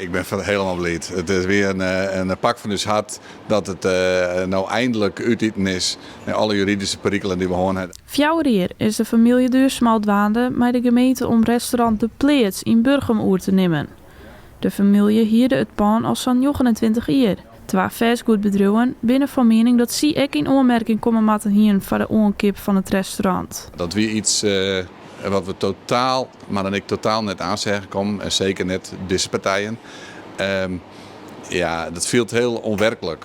Ik bin hielendal bliid. It is wer in pak fan ús hert dat it no einlik útiten is. Alle juridyske perikelen dy't we hân hawwe. 4 jier is de famylje Duursma al dwaande mei de gemeente om restaurant De Pleats yn Burgum oer te nimmen. De famylje hierde it pân al sa'n 29 jier. Twa fêstgoedbedriuwen binne fan miening dat sy ek yn oanmerking komme moatten hiene foar de oankeap fan it restaurant. Dat wie yts wat we totaal, mar dan ek totaal net oan seagen kommen. En seker net dizze partijen. Ja, dat fielt hiel ûnwerklik.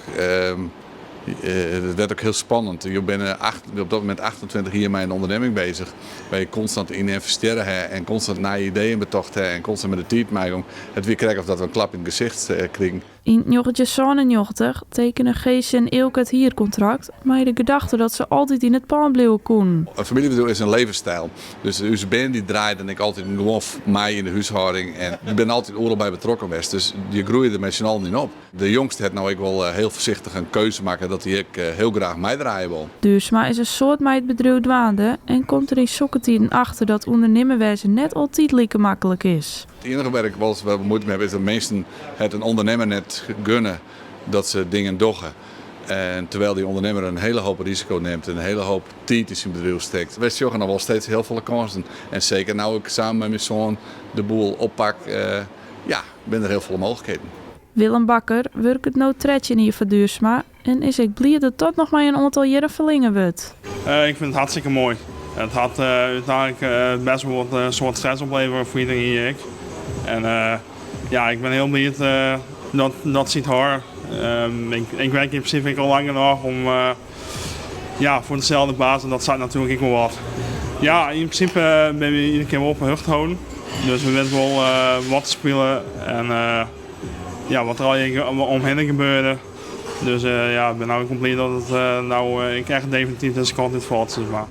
It wurdt ek hiel spannend. Je binne op dat momint 28 jier mei in ûndernimming beuzich, wêr't je konstant yn ynvestearre hawwe en konstant nije ideeën betocht hawwe en konstant mei de tiid meigong. It wie krekt of dat we in klap yn it gesicht krigen. Yn 1997 tekenen Geesje en Eelke it hierkontrakt mei de gedachte dat se altyd yn it pân bliuwe koene. In famyljebedriuw is in levensstyl. Dus ús bern dy draaiden ek altyd gewoan mei yn de húshâlding en dy binne altyd oeral by betrokken west. Dus je groeie der mei syn allen yn op. De jongste hat no ek wol hiel foarsichtich in keuze makke dat hy ek hiel graach meidraaie wol. Duursma is in soad mei it bedriuw dwaande en komt der yn sokke tiden achter dat ûndernimmer wêze net altyd like maklik is. It iennige wêr't ik wolris wat muoite mei haw is dat minsken it in ûndernimmer net gunne dat se dingen dogge. En terwijl dy ûndernimmer in hiele hoop risiko nimt en in hiele hoop tiid yn syn bedriuw stekt. Wy sjogge noch wol steeds hiel folle kânsen. En seker no ik samen mei myn soan de boel oppak, ja, binne der hiel folle mooglikheden. Willem Bakker wurket no 13 jier foar Duursma en is ek bliid dat dat noch mei in oantal jierren ferlinge wurdt. Ik fyn it hartstikke moai. It hat úteinlik bêst wol wat soad stress oplevere foar iderien ek. En ja, ik bin hiel bliid dat dat sy it hâlde. Ik werk yn prinsipe ek al lang genôch om ja, foar deselde baas en dat seit natuerlik ek wol wat. Ja, yn prinsipe binne we iedere kear wol op 'e hichte holden. Dus we witte wol wat der spile en ja, wat der allegear omhinne gebeurde. Dus ja, ik bin no ek wol bliid dat it no ek echt definityf dizze kant útfalt, sis mar.